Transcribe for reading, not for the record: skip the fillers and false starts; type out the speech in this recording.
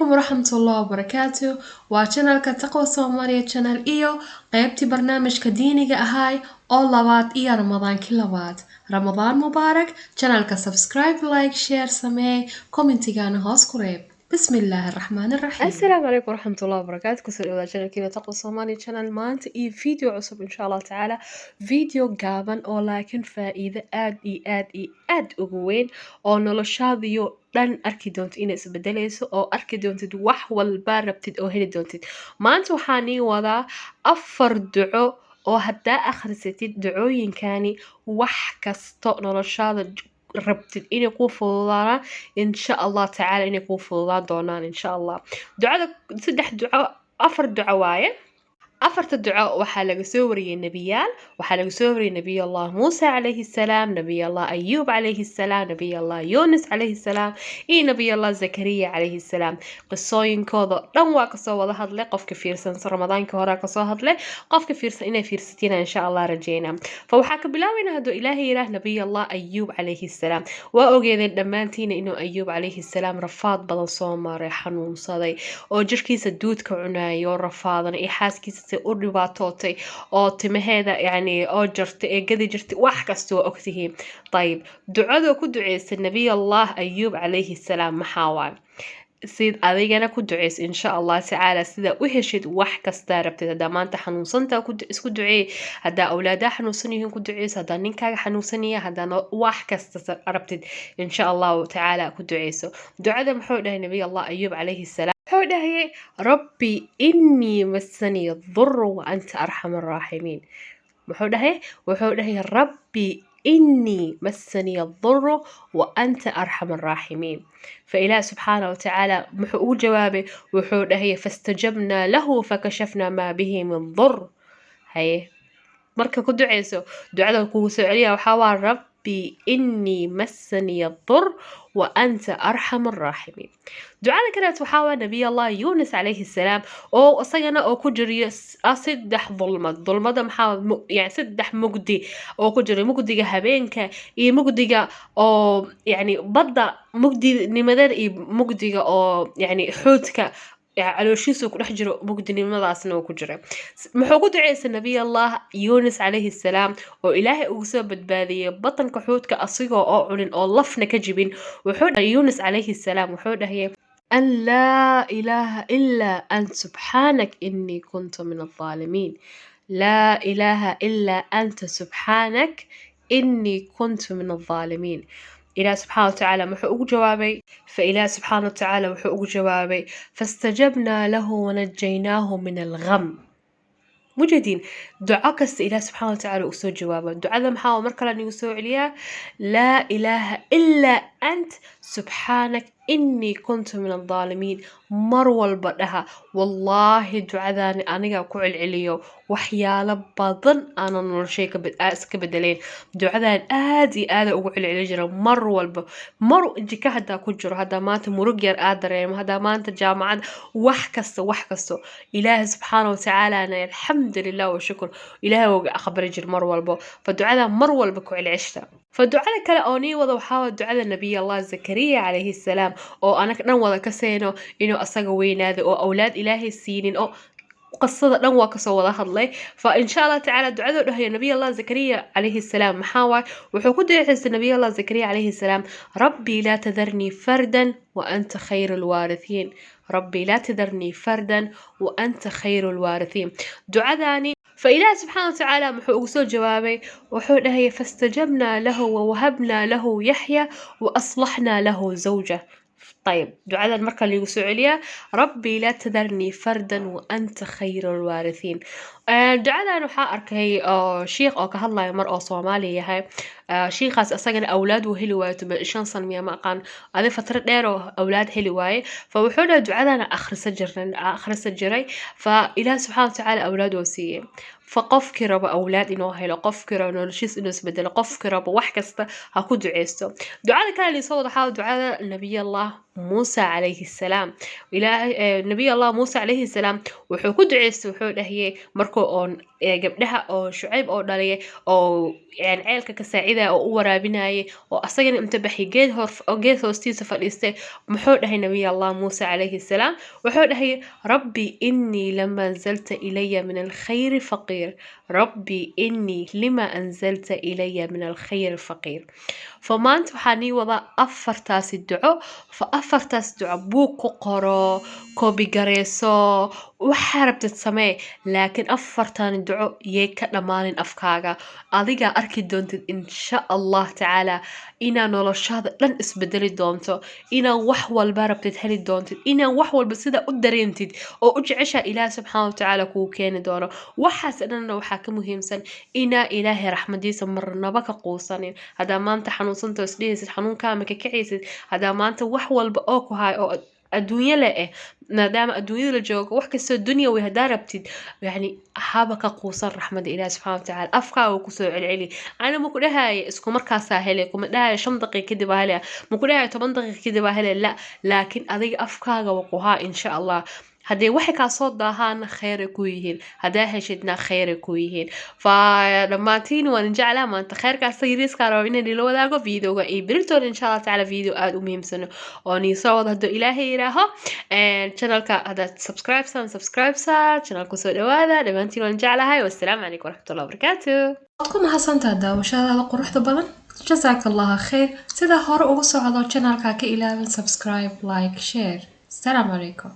Calaykum waraxmatullahi wabarakaatu. Waa channelka Taqwa Soomaaliya channel iyo qeybtii barnaamijka diiniga ahaay oo labaad iyo Ramadaankii labaad. Ramadaan mubaarak. Channelka subscribe, like, share sameey, commentigana hoos ku reeb. Bismi illaahi araxmaani araxiim. Asalaamu calaykum waraxmatullahi wabarakaatu. Kusoo dhawaada channelkiina Taqwa Soomaaliya channel. Maanta iyo video cusub, insha Allah tacaala. Video gaaban oo laakiin faa'iido aad iyo aad iyo aad ugu weyn oo noloshaadiyo dhan arki doonto inay isbedelayso oo arki doontid wax walba rabtid oo heli doontid. Maanta waxaan ii wadaa afar duco oo haddaa akhrisatid ducooyinkani, wax kasto noloshaada rabtid inay kuu fududaanaan, insha Allah tacaala inay kuu fududaan doonaan, insha Allah. Ducada saddex duco, afar duco waaye. Afarta duco waxaa laga soo wariyey nebiyaal. Waxaa laga soo wariyey Nabiyallah Muusa calayhi salaam, Nabiyallah Ayuub calayhi salaam, Nabiyallah Yunis calayhi salaam iyo Nabiyallah Zakariya calayhi salaam. Qisooyinkooda dhan waa kasoo wada hadlay. Qofka fiirsan, Ramadaankii hore kasoo hadlay, qofka fiirsan inay fiirsatiin insha Allah rajeyna. Fa waxaa ka bilaabayna, hadduu Ilaahay yiraah, Nabiyallah Ayuub calayhi salaam. Waa ogeedeen dhammaantiina inuu Ayuub calayhi salaam rafaad badan soo maray, xanuunsaday oo jirkiisa duudka cunaayay oo rafaadan, iyo xaaskiisa si u dhibaatootay oo timaheeda yani oo jartay ee gadi jirtay. Wax kasta waa ogtihiin. Ayib, ducadoo ku duceysay Nabiyallah Ayuub calayhi salaam maxaa waay? Sid adigana ku duceyso, insha Allah tacaala, sida u heshid wax kastaa rabtid. Haddaa maanta xanuunsantaa, isku duceey. Haddaa awlaadaa xanuunsan yihiin, ku duceyso. Haddaa ninkaaga xanuunsan yahay, haddaa wax kasta rabtid, insha Allahu tacaala ku duceyso. Ducada muxuu dhahay Nabiy Allah Ayuub calayhi salaam? Wuxuu dhahayay: "Rabbi innii massaniya duru wa anta arxam araaximiin." Muxuu dhahay? Wuxuu dhahay: "Rabbi innii massaniya duru wa anta arxam araaximiin." Fa Ilaah subxaana watacaala muxuu ugu jawaabay? Wuxuu dhahay: "Fastajabnaa lahu fakashafnaa maa bihi min dur." Haye, marka ku duceyso ducada kugu soo celiya waxaa waa: "Rabbi innii massaniya dur wa anta arxam araaximiin." Ducada kaleet waxaa waa Nabiy Allah Yunis calayhi salaam, oo isagana oo ku jiriyo saddex dulmad. Dulmada maxaa? Yani saddex mugdi oo ku jira: mugdiga habeenka iyo mugdiga oo yani badda mugdinimadeeda iyo mugdiga oo yani xuudka calooshiisa ku dhex jiro, mugdinimadaasna uu ku jira. Muxuu ku duceystay Nabiy Allah Yunis calayhi salaam oo Ilaahay ugu soo badbaadiyey batanka xuudka asigoo oo cunin oo lafna ka jibin? Wuxuu dhahay Yunis calayhi salaam, wuxuu dhahayay: "An laa ilaaha ilaa ant, subxaanak innii kuntu min aldaalimiin. Laa ilaaha ilaa anta, subxaanak innii kuntu min aldaalimiin." Ilaah subxaana watacaala muxuu ugu jawaabay? Fa Ilaah subxaana watacaala wuxuu ugu jawaabay: "Fastajabnaa lahu wanajaynaahu min algham." Mujadiin, duco kasta Ilaah subxaana watacaala uu soo jawaabo. Ducada maxaa mar kale nigu soo celiyaa? "Laa ilaaha ilaa ant, subxaanak innii kuntu min aldaalimiin." Mar walba dhaha. Wallaahi, ducadaani aniga ku celceliyo, waxyaalo badan aanan noloshay iska bedeleen. Ducadan aad iyo aada ugu celceli jira mar walba. Mar jika haddaa ku jiro, haddaa maanta murug yar aad dareemo, haddaa maanta jaamacad, wax kasta, wax kasto, Ilaahi subxaana watacaalana alxamdulilah wa shukur, Ilaahay uga aqbali jir mar walbo. Fa ducada mar walba ku celceshta. Fa ducada kale oo nii wada waxaa waa ducada Nabiy Allah Zakariya calayhi salaam, oo anaga dhan wada kaseyno inuu asaga weynaado oo awlaad Ilaahay siinin, oo qisada dhan waa kasoo wada hadlay. Fa insha Allah tacaala, ducadoo dhahayo Nabiy Allah Zakariya calayhi salaam maxaa waay? Wuxuu ku duceystay Nabiy Allah Zakariya calayhi salaam: "Rabbi laa tadarnii fardan wa anta khayru lwaarithiin. Rabbi laa tadarnii fardan wa anta khayru lwaarithiin." Ducadaani fa Ilaah subxaana watacaala muxuu ugu soo jawaabay? Wuxuu dhahayay: "Fastajabnaa lahu wawahabnaa lahu Yaxya wa aslaxnaa lahu zawjah." طيب، ducadan marka liigu soo celiyaa: "Rabbi laa tadarnii fardan wa anta khayru lwaarithiin." Ducadan waxaa arkay oo shiikh oo ka hadlaya mar oo Soomaali yahay. Shiikhaas asagana awlaad uu heli waayo 15 sano miya, ma aqaan, adi fatro dheer oo awlaad heli waaye. Fa wuxuu dhahay: ducadana akhrisa jiray, fa Ilaah subxaana watacaala awlaad oo siiyey. Fa qofkii rabo awlaad inuu helo, qofkii rabo noloshiis inuu isbedelo, qofkii rabo wax kasta, ha ku duceysto. Ducada kale liisoo wada waxaa ducada Nabiyallah Muusa calayhi salaam. Ilaahay, Nabiy Allah Muusa calayhi salaam, wuxuu ku duceystay, wuxuu dhahiyay markuu oon gabdhaha oo Shucayb oo dhaliyay oo yani ceelka ka saacidaya oo u waraabinayay, oo asagana inta baxay geed hor oo geed hoostiisa fadhiistay, muxuu dhahay Nabiy Allah Muusa calayhi salaam? Wuxuu dhahay: "Rabbi innii lama anzalta ilaya min alkhayri faqiir, rabbi innii lima anzalta ilaya min alkhayri faqiir." Fa maanta waxaa nii wadaa afartaasi duco. Fa afartaas duco buug ku qoro, koobi gareyso, waxaa rabtid samee, laakiin afartan duco yay ka dhammaanin afkaaga. Adigaa arki doontid, insha Allah tacaala, inaa noloshaada dhan isbedeli doonto, inaa wax walba rabtid heli doontid, inaa wax walba sida u dareentid oo u jeceshaa Ilaah subxaana watacaala kuu keeni doono. Waxaas dhanna waxaa ka muhiimsan inaa Ilaahay raxmadiisa marnaba ka quusanin. Haddaa maanta xanuunsanta isdhehaysid, xanuunkaa ma ka kacaysid, haddaa maanta wax walba oo ku hayo oo adduunyo le eh, maadaama adduunyada la joogo wax kastoo dunyawi, haddaa rabtid yani haba ka quusan raxmada Ilaah subxaana watacaala. Afkaaga kusoo celceli. Ana ma ku dhahaya isku markaasaa hele, kuma dhahaya 5 daqiiq kadib aa hele, ma ku dhahaya 10 daqiiq kadib aa hele, la, laakiin adiga afkaaga waquhaa, insha Allah. Haddii waxay kaa soo daahaana kheyray ku yihiin, haddaa heshidna kheyray ku yihiin. Fa dhammaantiin waan jeclaa. Maanta kheyrkaas yariiskaa raba inaan ila wadaago videoga iyo beritoona, insha Allah tacaala, video aada u muhiimsano oo nii soo wada hadduu Ilaahay yidhaaho. Channelka haddaad subscribe san, subscribe saar channelka. Soo dhawaada dhammaantiin, waan jeclahay. Wassalaamu calaykum waraxmatullahi wabarakaatu. Waad ku mahadsantaha daawashadaada quruxda badan. Jazaaka Allaha khayr. Sida hore ugu socdo channelka, ka ilaawin subscribe, like, share. Asalaamu calaykum.